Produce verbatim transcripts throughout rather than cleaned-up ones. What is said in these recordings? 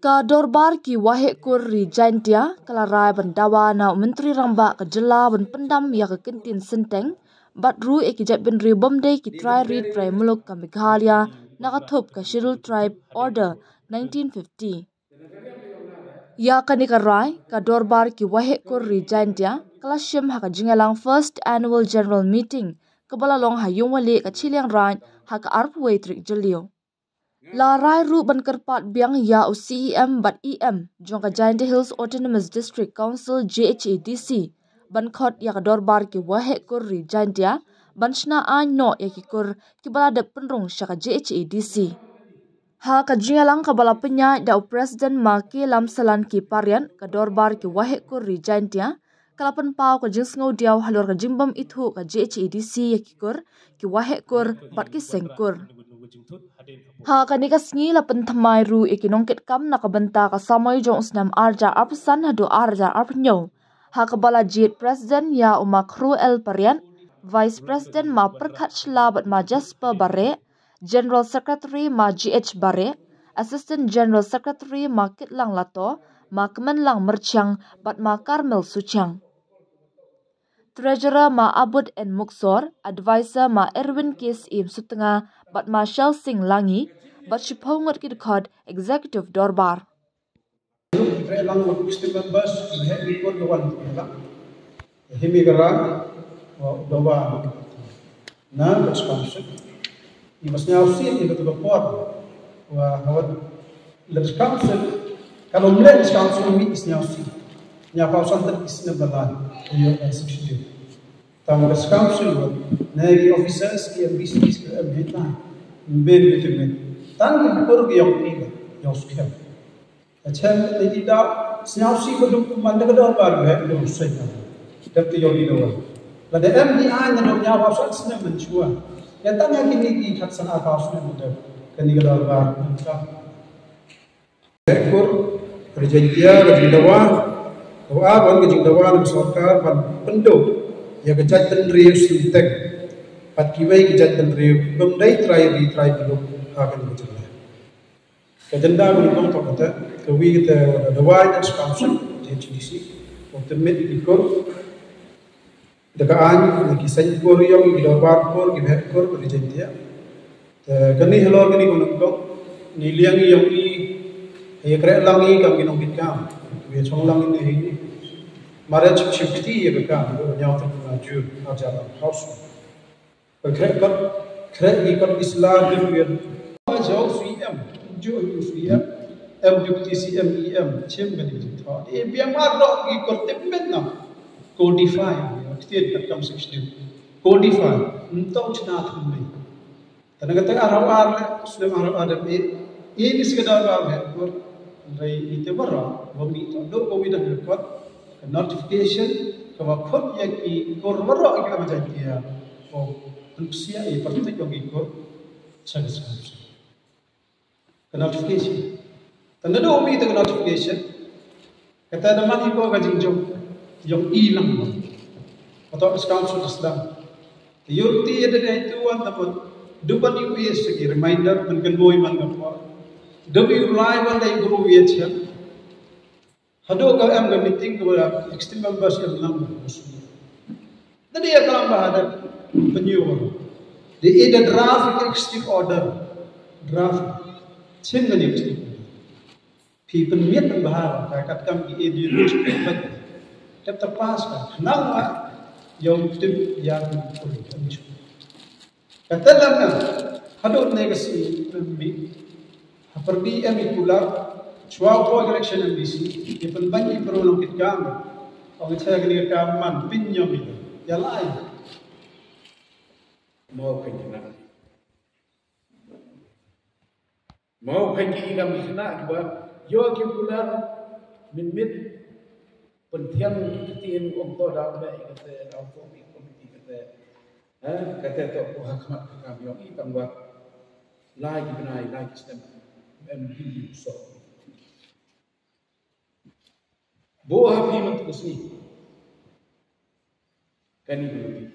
Ka Dorbar ki Waheh Kur Ri Jaintia ka la rai ban dawa na u Myntri Rangbah ka jylla ban pyndam ïa ka kyntien synteng bad ruh ïa ki jaitbynriew bym dei ki trai ri trai muluk ka Meghalaya na ka thup ka Scheduled Tribe Order nineteen fifty. Ïa kane ka rai, ka Dorbar ki Waheh Kur Ri Jaintia ka la shim ha ka jingïalang First Annual General Meeting kaba la long ha Ïungwaleh ka Chilliangraij ha ka arphew wei tarik Jylliew. La rai ruh ban kyrpad biang ïa u C E M bad E M jong ka Jaintia Hills Autonomous District Council, J H A D C, ban khot ïa ka Dorbar ki Waheh Kur Ri Jaintia ban shna aiñ noh ïa ki kur kiba la dep pynrung sha ka J H A D C. Ha ka jingïalang kaba la pynïaid da u President Ma K Lamsalan Kipariat, ka Dorbar ki Waheh Kur Ri Jaintia ka la pynpaw ka jingsngewdiaw halor ka jingbym ithuh ka J H A D C ïa ki kur, ki waheh kur bad ki seng kur. Ha kane ka sngi la pynthymmai ruh ïa ki nongkitkam na ka bynta ka samoi jong u snem ar hajar arphew san haduh ar hajar arphew hynñiew, ha kaba la jied President ïa u Ma Khruel Pariat, Vice President Ma Pyrkhat Shylla bad Ma Jasper Bareh, General Secretary Ma G H Bareh, Assistant General Secretary Ma Kitlang Lato, Ma Kmenlang Myrchiang bad Ma Carmel Suchiang. Treasurer Ma Abud N Muksor, Advisor Ma Erwin K Syiem Sutnga bad Ma Shelsing Langi, bad shiphew ngut ki dkhot Executive Dorbar. Kre lang wa sixty members, heh ki kur ka wan ki lang. Himi ka rang wa dawa na ka sponsorship. Ni mas nyau si ni ka tu ka por wa hawat le sponsorship. Kalau mle sponsorship ni is nyau si. Nyau kau santer is na balan. Iyo, eh, sixty. Tang ka sponsorship wa na ki officers ki M B Cs ki M H na. Mbe ki tu me. Tang ki kur ki yong ki yong skhem. Ka chem te i da sñiaw si ba duk man da ka dorbar ba heh duk soi ka. Dep te yong i da wa. La da em ni ai na duk ñiaw ba sat snem man chua. Ya tang ya kini ki khat san ar ba snem man dep. Kani ka dorbar man chua. Kur, ka jingdawa, ka jingdawa, ka wa ban ka jingdawa na sorkar ban pynduk. Ya ka jait bynriew snem tek. Pat kiwei ka jait bynriew bym dei trai ri trai bynriew ha kani ka jingdawa. Ka jenda ka nyngkong toh kata, ka wi kata, ka dawai na sponsorship J H D C, u tymmen i kur, da ka aiñ na ki seng kur yong, ki dorbar kur, ki bheh kur, ka ri Jaintia. Te kani halor kani ka nyngkong, ni liang i yong i, ha ïa kreh lang i kam ki nongkitkam, wi chong lang i ni hi. Mare chip chip kti ïa ka kam, ka ñiaw tek na jur, arjar lang house. Ka khreh kot, khreh ki kot ki sla ki ruh. Jong C E M, jong C E M, em Deputy C E M, E M, chim ka dei ka jingthoh. E biang mar dok ki kot tip met na. Codify, ktien kat kam sixteen. Codify, ntong chna thum mei. Tana kata araw ar le, snem araw ar le, e, e ni sekadar ar le, Hynrei ite baroh, ba mih to dok ba wi dang kot, ka notification, ka ba khot ïa ki kur baroh ki ama Jaintia, ko pynpsia ïa pyrtuit ïa ki kur, sa ka sa. Ka notification. Tanda dok mih to ka notification, kata da man ïa ko ka jingjong, jong i lang ba. Ka to ka council Islam. Te ïoh ti ïa da dei tu wan ta pun. Duban ïa u ïa sa ki reminder man kan boi man ka por. Duk ïa u lai wan dei guru ïa chian. Haduh ka em ka meeting ka ba extreme members ka lang. Da dei ka lang ba da penyu. Dei ïa da draft ka extreme order. Draft. Chin ka extreme order. Phi pynmiat pynbha ka katkam ki ideology ki pynbha. Tep ta pass ka khnang ma ïa u tip ïa u pun pun. Kata lam na haduh ne ka si pynbi ha pyrdi em i kular chwa u poi election M D C i pynban i pynrung long kitkam. Ong cha ka ni ka kam man pyn ñiom i ïa lai. Mo pyn khnang. Mo pyn ki i kam ki khynnah kiba ïoh ki kular mynmiet pynthiang ki ktien ong to da me kate da to ki komiti kate. Ha, kate to ko ha khmat ka kam ïong i tang wat lai ki bnai lai ki snem em ki so. Bo ha phi man tu sngi. Kani ka luti.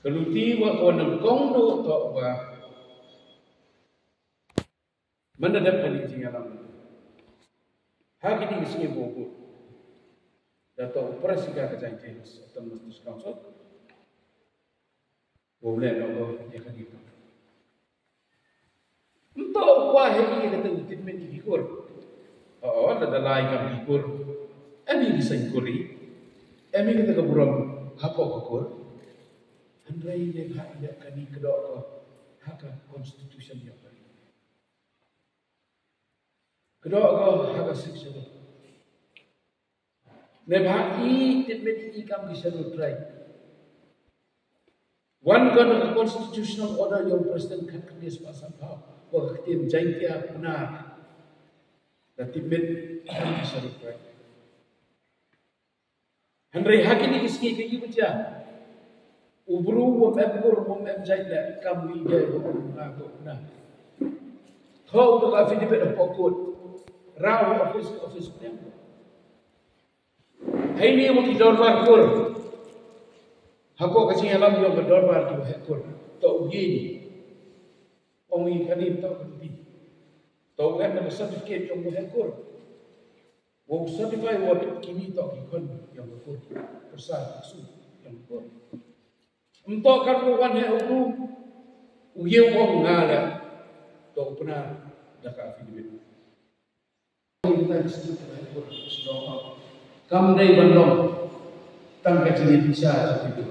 Ka luti wa ko nang kong do to wa. Mynta dep kane ka jingïalam ha kine ki sngi ba u bud da u President ka Jaintia Hills Autonomous District Council, u leh noh ïa kane ka. Mynta u kwah hi ïa kata u tipmit ïa ki kur. O, lada lai kam ki kur, em ïa ki seng kur hi, em ïa kata ka burom hapoh ka kur. Hynrei ne ha ïa kane ka doh ko ha ka constitution ïa ka. Ka doh ko ha ka section. Ne ba i tipmit i kam ki Scheduled Tribe. Wan ka na ka constitutional order ïa u President khatkhyndai spah sanphew, wa ka ktien Jaiñtia Pnar. Da tipmit i kam ki Scheduled Tribe. Hynrei ha kine ki sngi ka i bajia. U bru wa em kur wa em jait la kam wi dei wa em na ko na. Tho u ka affidavit hapoh court. Rau office office nem. Hai ni wa ki dorbar kur. Hapoh ka jingïalam ïa ka dorbar ki waheh kur. To u ye ni. Ong i kane to ka ti. To u em na certificate ïa u waheh kur. Wa u certify wa tip kine to ki khon ïa u waheh kur. Pyrsa ki su ïa u waheh kur. Mynta kan u wan heh u bru. U ye u ong nga la. To u Pnar da ka affidavit. Kam dei ban long tang ka jingïabichar jong ki.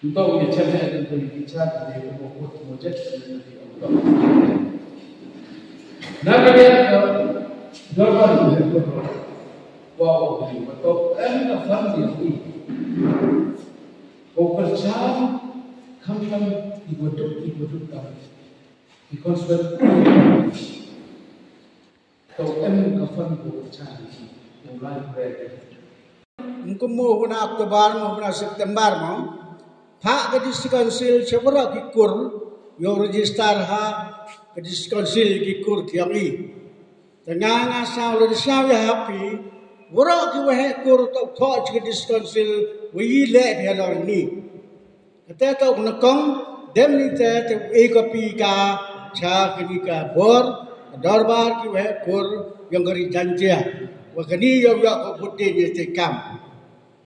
Nto ïa chen heh ka jingïabichar ka dei ka mut mut jet ka dei ka. Na ka dei ka dorbar ka dei ka. Wa u dei ka to em ka fund ïa ki. Ko pyrchang kham kham i waduk i waduk ka. Ki constituency. Tau em ka fund ko ka chang ki, ko lai bread. Kum mo huna October mo huna September mo. Pha ka District Council che baroh ki kur, ïoh register ha ka District Council ki kur ki ïong i. Te nga nga saw le saw ïa happy, baroh ki waheh kur tau tho chi ka District Council, wa i leh phi halor ni. Kata ka u nyngkong, dem ni te te u e copy ka cha kani ka bor, ka dorbar ki waheh kur, ïong ka ri Jaiñtia. Wa kani ïong ïong ka bud dien ïa te kam.